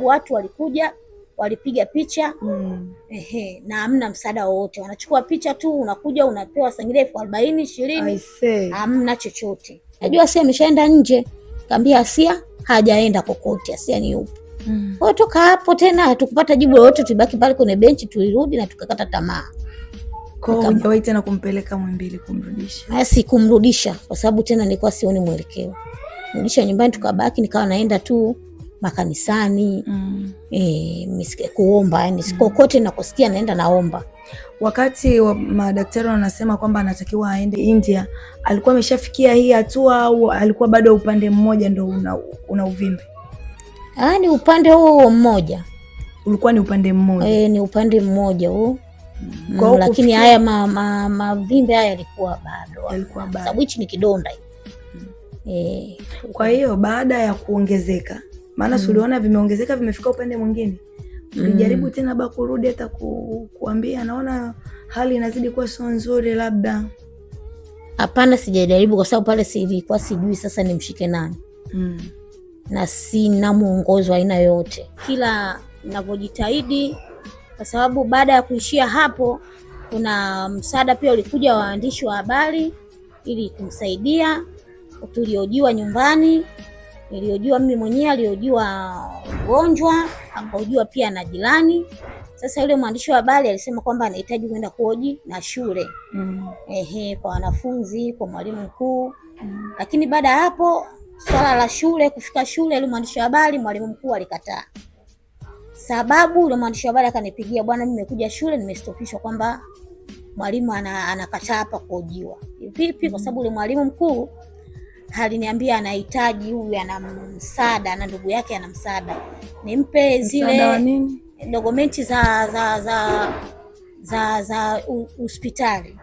sababu watu walikuja walipiga picha. Ehe, na hamna msaada wowote, wanachukua picha tu, unakuja unapewa saa ingine 40,000 20, hamna chochote. Najua Asia ameshaenda nje, kaambia Asia hajaenda kokote, Asia ni yupo. Kwa hiyo toka hapo tena hatukupata jibu lolote, tulibaki pale kwenye benchi, tulirudi na tukakata tamaa. Kwa hiyo hujawahi tena kumpeleka Muhimbili kumrudisha? Sikumrudisha kwa sababu tena nilikuwa sioni mwelekeo. Mrudisha nyumbani, tukabaki, nikawa naenda tu makanisani kuomba, yani kokote nakusikia naenda naomba. Wakati wa madaktari wanasema kwamba anatakiwa aende India, alikuwa ameshafikia hii hatua au alikuwa bado upande mmoja ndo una uvimbe? Ni upande huo mmoja. Ulikuwa ni upande mmoja? Ni upande mmoja huo. Lakini haya mavimbe haya yalikuwa bado. Yalikuwa bado. Sababu hichi ni kidonda. Kwa hiyo baada ya kuongezeka, maana uliona vimeongezeka vimefika upande mwingine, ulijaribu tena ba kurudi hata kuambia naona hali inazidi kuwa sio nzuri labda? Hapana, sijajaribu kwa sababu pale silikuwa sijui sasa nimshike nani. Na sina mwongozo aina yoyote. Kila ninavyojitahidi, kwa sababu baada ya kuishia hapo kuna msaada pia ulikuja waandishi wa habari ili kumsaidia. Tuliojiwa nyumbani, niliojiwa mimi mwenyewe, aliojiwa mgonjwa, akaojiwa pia na jirani. Sasa yule mwandishi wa habari alisema kwamba anahitaji kwenda kuoji na shule. Ehe, kwa wanafunzi, kwa mwalimu mkuu. Lakini baada ya hapo swala la shule, kufika shule yule mwandishi wa habari, mwalimu mkuu alikataa. Sababu yule mwandishi wa habari akanipigia, bwana, mimi nimekuja shule nimestopishwa kwamba mwalimu anakataa hapa kuojiwa. Vipi? Kwa sababu yule mwalimu mkuu aliniambia anahitaji huyu, ana msaada na ndugu yake ana msaada, nimpe zile msaada wa nini? Dokumenti za hospitali.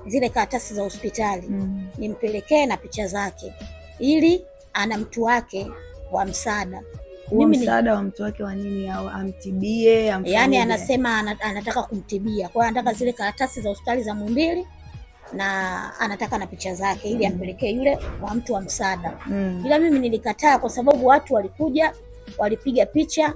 Zile karatasi za hospitali. Nimpelekee na picha zake ili ana mtu wake wa msaada. Huo msaada wa mtu wake wa nini? Au amtibie, amfanyeje? Yaani anasema anataka kumtibia. Kwa hiyo anataka zile karatasi za hospitali za Muhimbili na anataka na picha zake ili ampelekee yule wa mtu wa msaada. Ila mimi nilikataa kwa sababu watu walikuja walipiga picha.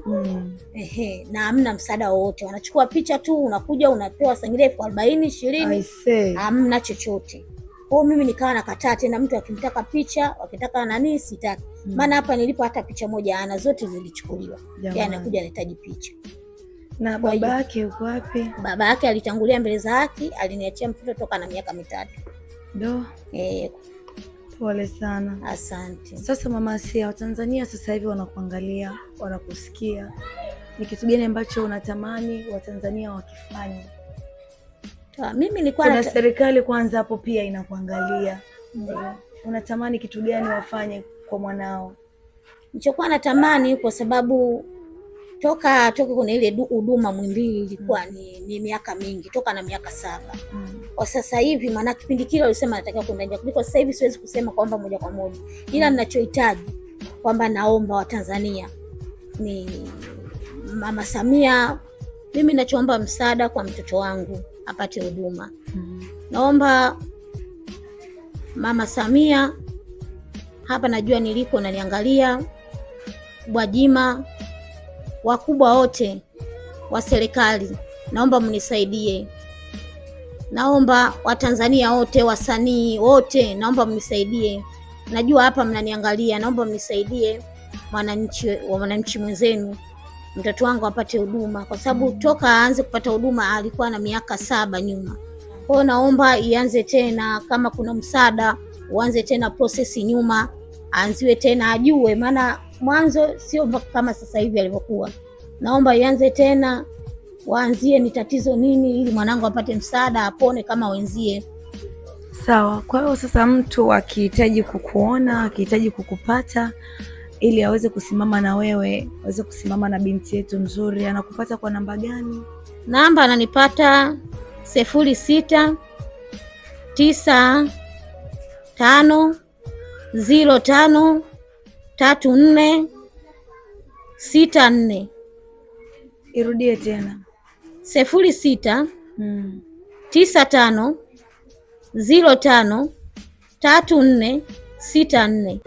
Ehe, na hamna msaada wowote. Wanachukua picha tu, unakuja unapewa saa ingine 40,000 20, hamna chochote. Kwa hiyo mimi nikawa nakataa tena, mtu akimtaka picha, wakitaka nani sitaki. Maana hapa nilipo hata picha moja ana, zote zilichukuliwa. Yeye anakuja anahitaji picha. Na Kwa hiyo baba yake yuko wapi? Baba yake alitangulia mbele za haki, aliniachia mtoto toka na miaka 3. Do. Pole sana. Asante. Sasa Mama Asia, Watanzania sasa hivi wanakuangalia, wanakusikia. Ni kitu gani ambacho unatamani Watanzania wakifanye? Mimi nilikuwa Kuna serikali kwanza hapo pia inakuangalia. Ndio. Unatamani kitu gani wafanye kwa mwanao? Nilichokuwa natamani, kwa sababu toka kuna ile huduma Muhimbili ilikuwa ni miaka mingi, toka na miaka 7. Kwa sasa hivi, maana kipindi kile walisema natakiwa kwenda nje, kuliko sasa hivi siwezi kusema kwamba moja kwa moja. Ila ninachohitaji kwamba naomba Watanzania ni Mama Samia, mimi ninachoomba msaada kwa mtoto wangu apate huduma. Naomba Mama Samia, hapa najua niliko naniangalia, Gwajima, wakubwa wote wa serikali, naomba mnisaidie. Naomba Watanzania wote, wasanii wote, naomba mnisaidie. Najua hapa mnaniangalia, naomba mnisaidie mwananchi mwenzenu, mtoto wangu apate huduma, kwa sababu toka aanze kupata huduma alikuwa na miaka 7 nyuma. Kwa hiyo naomba ianze tena, kama kuna msaada uanze tena process nyuma, aanziwe tena, ajue, maana mwanzo sio kama sasa hivi alivyokuwa. Naomba ianze tena, waanzie ni tatizo nini ili mwanangu apate msaada, apone kama wenzie. Sawa. Kwa hiyo sasa mtu akihitaji kukuona, akihitaji kukupata ili aweze kusimama na wewe, aweze kusimama na binti yetu mzuri, anakupata kwa namba gani? Namba ananipata 06 9 5 0 5 3 4 6 4. Irudie tena. 06 9 5 0 5 3 4 6 4.